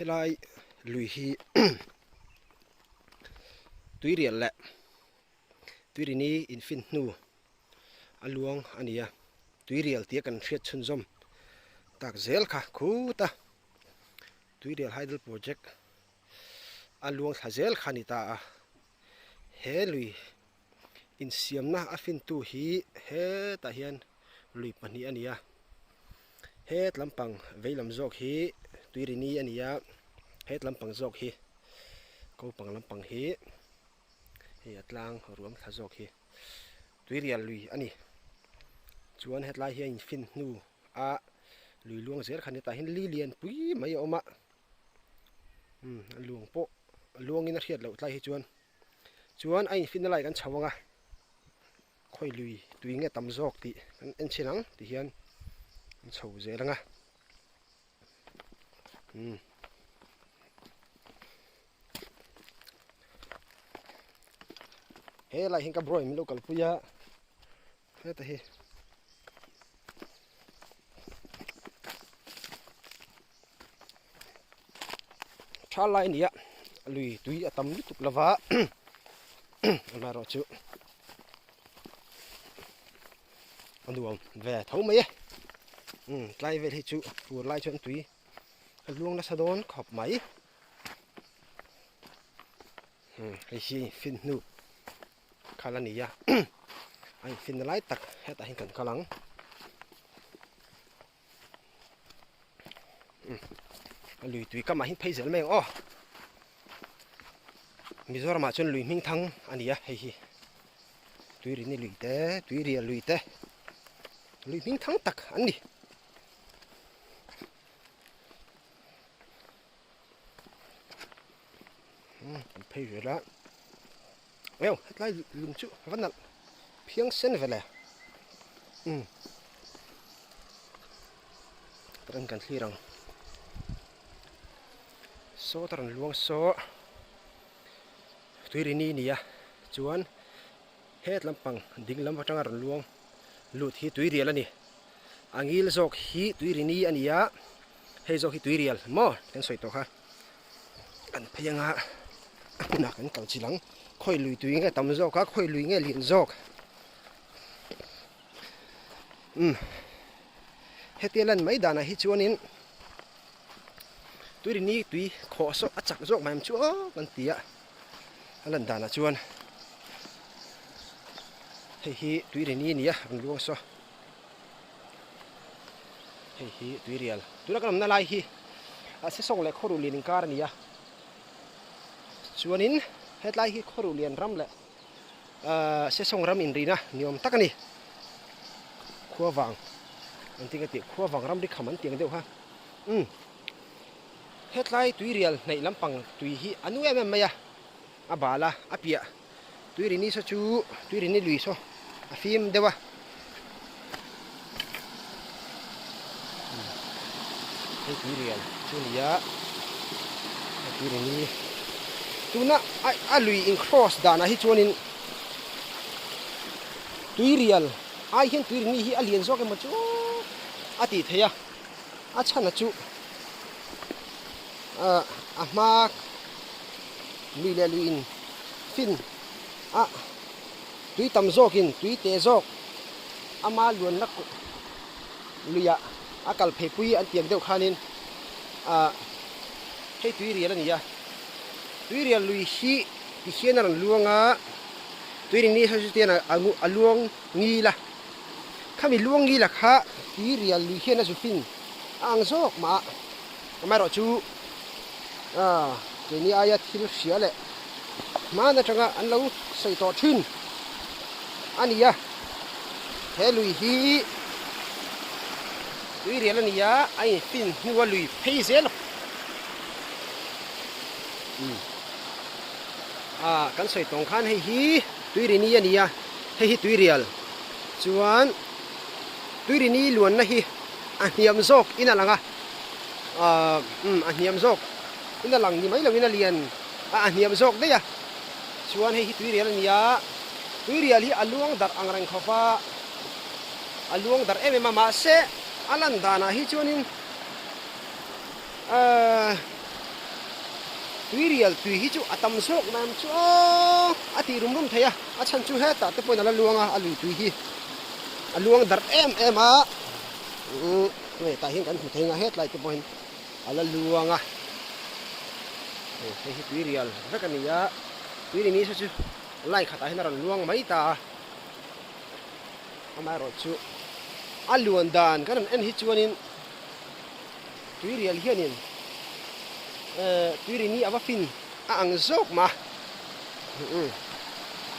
Helai lui hi tuirial leh tuirini infin hnu a luang a ni a, tuirial tia kan hriat chhunzawm tak zel kha khut a, tuirial hydel project a luang thla zel kha a ni ta a, he lui insiamna a fintu hi hetah hian lui pahnih a ni a, het lampang vei lam zawk hi tuirini a ni a, het lampang zawk hi kopang lampang hi hei a tlang ruam thla zawk hi tuirial lui a ni. Chuan hetlai hian infin hnu a lui luang zel kha ni tah hian li lian pui mai a awm a umm a luang pawh a luangin a hriat loh tlai hi chuan chuan a infinna lai kan chho ang a khawi lui tui nge tam zawk tih kan en chhin ang ti hian an chho zel ang a umm. He lai hian ka bro in min lo kalpui a heta hi tha lai a ni a lui tui a tam lutuk lova amaherawhchu a nuam ve tho mai e umm tlai vel hi chu fur lai chuan tui a luang nasa dawn khawp mai. Hei hi fin hnu khal a ni a a infin na lai tak hetah hian kan kal ang a lui tui kamah hian phei zel mai ang aw Mizoram ah chuan lui hming thang a ni a hei hi tuirini lui te tuirial lui te lui hming thang tak an ni. Kan phei ve la eo hetlai lung chu a va nalh phiang sen ve le umm takin kan thlir ang saw ta rawn luang saw tuirini a ni a chuan het lampang ding lam atanga rawn luang lut hi tuirial a ni a ngil zawk hi tuirini a ni a hei zawk hi tuirial maw kan sawi tawh kha kan phei anga a hmunah kan kal chilh ang khawi lui tui nge tam zawk a khawi lui nge lian zawk umm hetia lan mai danah hi chuanin tuirini tui khawh sawh a chak zawk mai ang chu aw kan ti a a lan danah chuan hei hi tuirini a ni a rawn luang saw. Hei hi tuirial tuna kan awmna lai hi a sesawng leh khawruh lian inkar a ni a chuanin hetlai hi khawruh lian ram leh ahh sesawng ram inrina ni awm tak a ni khuavang an ti nge tih khuavang ram ri kham an tih ang deuh kha umm hetlai tuirial hnaih lampang tui hi a nu em em mai a a bal a a piah. Tuirini saw chu tuirini lui saw a fim deuh a. Hei tuirial chu a ni a, hei tuirini tuna a lui in cross danah hi chuanin tuirial ai hian tuirini hi a lian zawk emaw chu a tih theih a, a chhan chu a hma lui leh lui in fin a tui tam zawkin tui teh zawk ama luanna luiah a kal phei pui an tiang deuh khanin ah hei tui rial a ni a tui rial lui hi ti hian a rawn luang a tui ring ni sawi chu a luang ngil a khami luang ngil a kha tui rial lui hian a zu fin a ang zawk mah a amaherawhchu ah keini aia thil hria leh hman atanga an lo sawi tawh thin a ni a he lui hi tui rial a ni a a infin hnua lui phei zel umm ah kan sawi tawng khan hei hi tui rini a ni a hei hi tui rial chuan tui rini luanna hi a hniam zawk in a lang a ahh umm a hniam zawk in a lang ni mai loin a lian a a hniam zawk daih a chuan hei hi tuirial a ni a tuirial hi a luang darh ang reng khawp a a luang darh em em a mahse a lan danah hi chuanin ahh. Tuirial tui hi chu a tam zawk mai ang chu aw a tih rum rum thei a, a chhan chu hetah te pawhin a la luang a, a lui tui hi a luang darh em em a, umm hei tah hian kan hmu thei ang a, hetlai te pawhin a la luang a, hei hei hi tuirial vek a ni a, tuiri ni saw chu line khatah hian a rawn luang mai ta a, amaherawhchu a luan dan kan rawn en hi chuanin. Tuirial hianin tuirini a va fin a ang zawk mah a.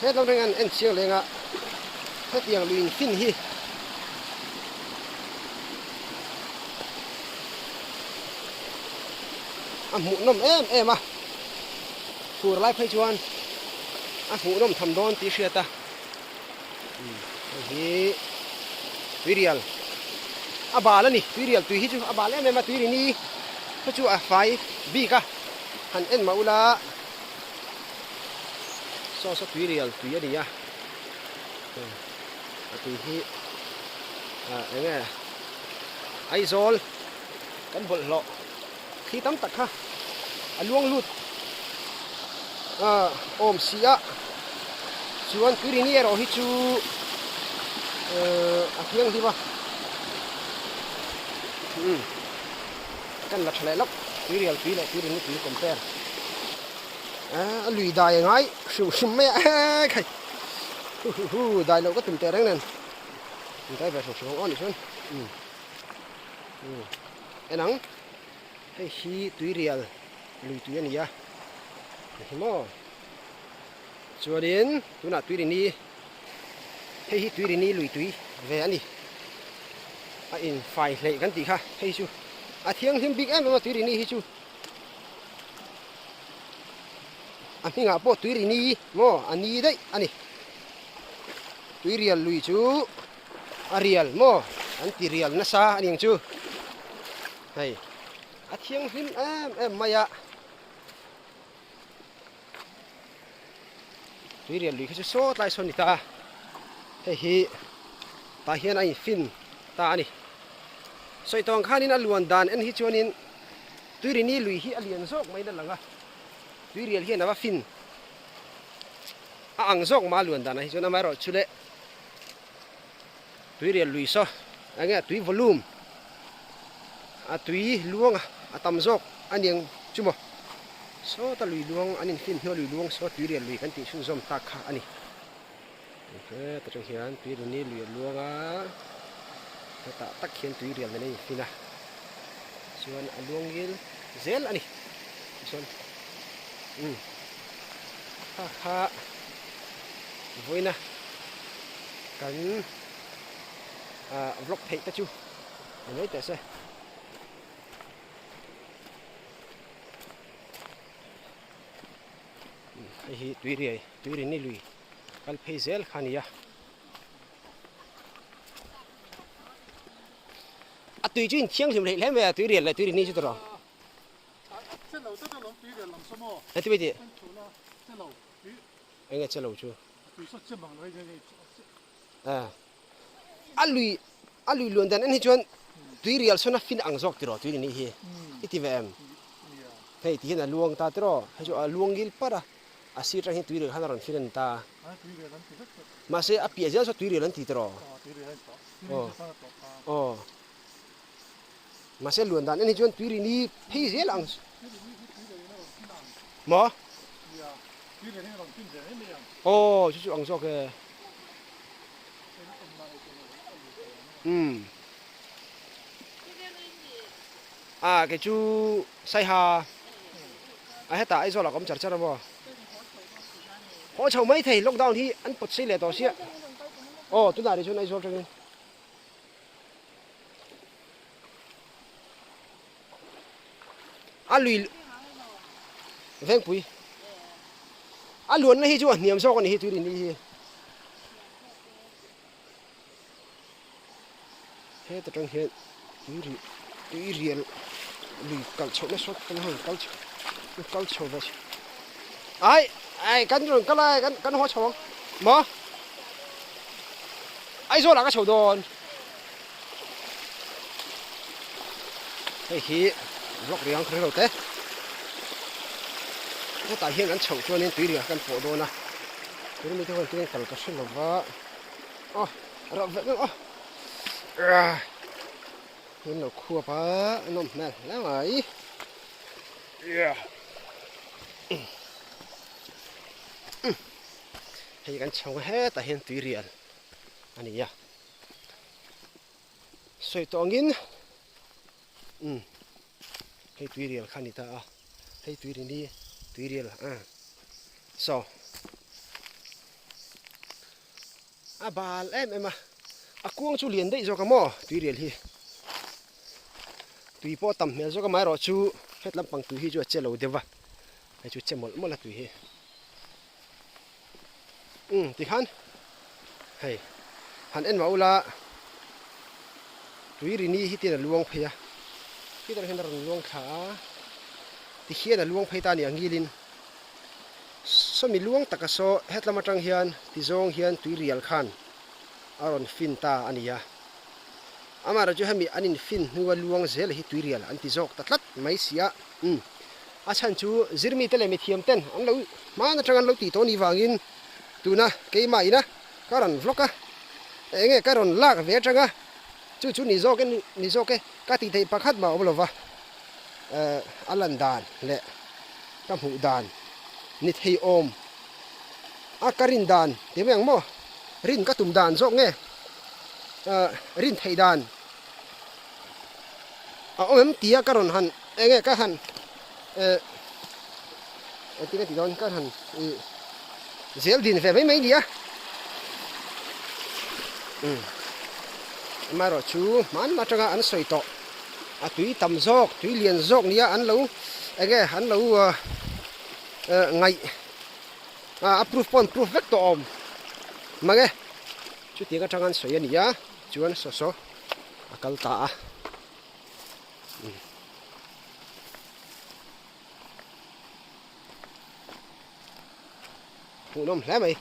Hetlai reng an en chiang leng a, hetiang luiin fin hi a hmuhnawm em em a, fur lai phei chuan a hmuhnawm tham dawn tih hriat a. Hei hi tuirial a bal a ni tuirial tui hi chu a bal em em a tui rini kha chu a fai bik a han en mah ula saw saw tuirial tui a ni a a tui hi ah eng nge Aizawl kan bawlhhlawh thli tam tak kha a luang lut awm si a chuan tuirini erawh hi chu a thianghlim a umm kan la tha leh lawk tuirial tui leh tuirini tui compare a lui dai a ngai hrim hrim mai a eee khai hu hu hu dai loh ka tum teh reng nen in dai ve hrim hrim ang aw nih chuan umm. Umm en ang hei hi tuirial lui tui a ni a ni hi maw chuanin tunah tuirini hei hi tuirini lui tui ve a ni a in fai hleih kan tih kha hei chu a thianghlim bik em em a tuirini hi chu a hmingah pawh tuirini maw a ni daih a ni tuirial lui chu. A rial maw? An ti rial nasa a ni ang chu. Hei, a thianghlim em em mai a. Tui rial lui kha chu saw tlai sawn ni ta. Hei hi tah hian a infin ta a ni. Sawi tawng khanin a luan dan en hi chuanin Tuirini lui hi a lian zawk mai na lang a. Tui rial hian a va fin a ang zawk mah a luan danah hi chuan amaherawhchu le Tuirial lui saw eng nge tui volume a tui luang a tam zawk a niang chu maw sawta lui luang an infin hnuai lui luang saw tuirial lui kan tih chhunzawm tak kha a ni heta tang hian tuirini lui a luang a hetah tak hian tuirial nen a infin a chuan a luang ngil zel a ni tichuan umm kha kha. Vawiina kan vlog theih te chu ni mai teh se. Hei hi tuiriai tuirini lui kal phei zel kha a ni a. A tui chu inthianghlim hleih hle mai a tuirial leh tuirini chu tawrh. Heti mai tih. Enge che lo chu? A lui a lui luan dan en hi chuan tui rial sawn a fin ang zawk tiraw tui ni hi i ti ve em? Hei ti hian a luang ta tiraw hei chu a luang ngil par a a sir atang hian tui rial khan a rawn fin a ni ta mahse a piah zel saw tui rial an ti tiraw aw aw mahse luan dan en hi chuan tui ri ni phei zel ang maw aw chu chu ang zawk e umm a kei chu saiha a hetah Aizawl ah ka awm char char a maw haw chho mai thei lockdown hi an pawt sei leh tawh sia aw tunah rih chuan Aizawl atangin. A lui vengpui a luanna hi chu a hniam zawk a ni hi tuirini hi heta tang hian tui tui rial lui kal chhohna sawt kan han kal chho kal chho ve ai ai kan rawn kal a kan kan haw chho ang maw Aizawl ah ka chho dawn. Hei hi vlog riang kha hrelo te. Hetah hian kan chhoh chuanin tui riah kan pawh dawn a, tuna mite huan turin kal ka hre lo va, aw rauh vek vek aw in lo khuap a a nawm hmel hle mai. Hei kan chho hetah hian tui rial a ni a, sawi tawh angin umm hei tui rial kha a ni ta a hei tui ri ni tui rial ah saw a bal em em a a kuang chu lian daih zawk a maw tui rial hi tui pawh a tam hmel zawk a amaherawh chu het lampang tui hi chu a che lo deuh va hei chu che mawlh mawlh a tui hi umm tikhan hei han en mah ula tui ri ni hi tin a luang phei a khitah hian a rawn luang thla a tikhian a luang phei ta a ni ang ngilin sawmi luang taka saw hetlam atang hian tizawng hian tui rial khan a rawn fin ta a ni a amaherawhchu chu hemi an infin hnua luang zel hi tui rial an ti zawk ta tlat mai si a umm a chhan chu zirmite leh mithiam ten an lo hman atang an lo tih tawh ni vangin tuna keimah ina ka rawn vlog a eng nge ka rawn lak ve atanga chu chu ni zawk e ni zawk e ka tih theih pakhat mah a awm lova eh a lan dan leh ka hmuh dan ni thei awm a ka rin dan ti mai ang maw rin ka tum dan zawk nge ah rin theih dan a awm em tia ka rawn han eng nge ka han eh engtin nge ti dawn ka han ih zel din ve mai mai nia umm amaherawh chu hman atanga an sawi tawh a tui tam zawk tui lian zawk nia an lo eng nge an lo eh ngaih a proof pawh an proof vek tawh awm mang e chutiang atanga an sawi a ni a chuan saw saw a kal ta a Hmuhnawm hle mai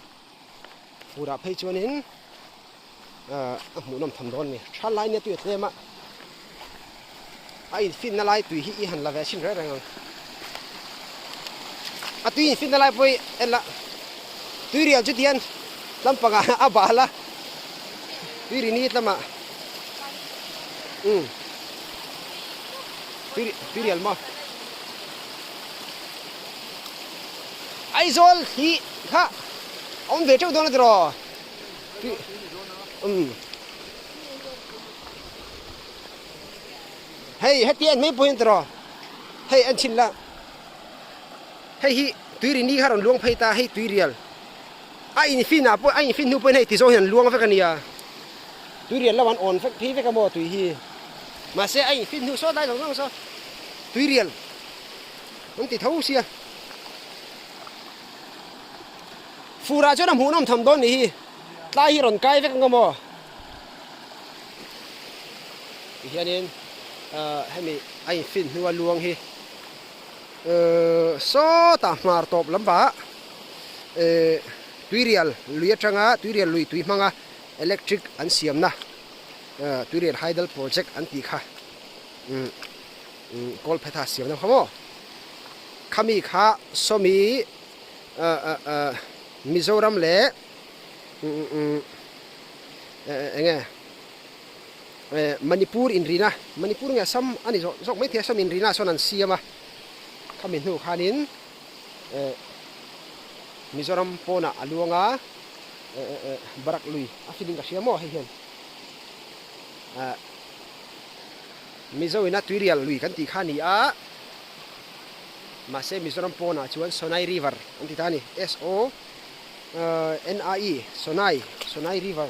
furah phei chuanin ahh a hmuhnawm tham dawn a ni tha lai nia tui a tlem a a infinna lai tui hi i han la ve chhin reng reng ang a tui infinna lai pawh hi en la tui rial chu tihian lampangah a bal a tui ri ni tlama umm tui tui rial maw. Aizawl hi kha a awm ve teuh dawn a tiraw? Umm. Hei heti en mai pawh hian tiraw? Hei en chhin la. Hei hi tui ri ni kha rawn luang phei ta hei tui rial. A infin ah pawh a infin hnu pawhin hei ti zawng hian an luang vek a nia. Tui rial lo an awn vek phei vek a maw tui hi. Mahse a infin hnu sawt lai zawng zawng saw tui rial. An ti tho sia. Furah chuan a hmuhnawm tham dawn nih hi. Tlai hi rawn kai vek ang maw? Ti hianin ah hemi a infin hnua luang hi sawtah hmar tawp lampah eh tuirial lui atanga tuirial lui tui hmanga electric an siamna tuirial hydel project an tih kha umm. Kawlphetha siam deuh kha maw? Khami kha sawmi Mizoram leh eng nge Manipur inrina, Manipur nge Assam a ni zawk zawk maithei Assam inrina sawn an siam a, khami hnu khanin Mizoram pawnah a luang a, Barak lui a feeling ka hria maw hei hian. Mizo ina Tuirial lui kan tih kha a ni a, mahse Mizoram pawnah chuan Sonai River an ti ta a ni, S-O-N-A-I, Sonai, Sonai River.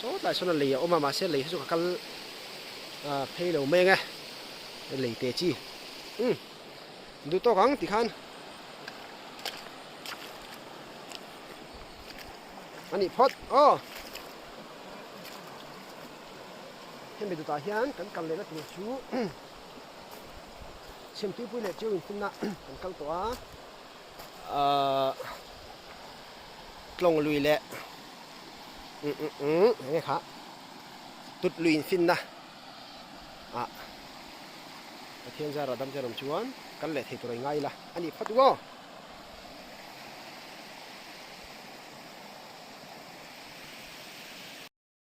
Saw tlai sawn a lei a awm a, mahse lei hi chu ka kal phei lo mai ang e, lei te chi. Umm, duh tawk ang tikhan. A nih phawt aw. Hemi dutah hian kan kal lehna tur chu Chhimtuipui leh Ṭiau infinna kan kal tawh a, ahh Tlawng lui leh umm umm umm eng nge kha Tut lui infinna ah. Pathian zara dam chen awm chuan kal leh thei tur a i ngai ila a nih phawt u aw.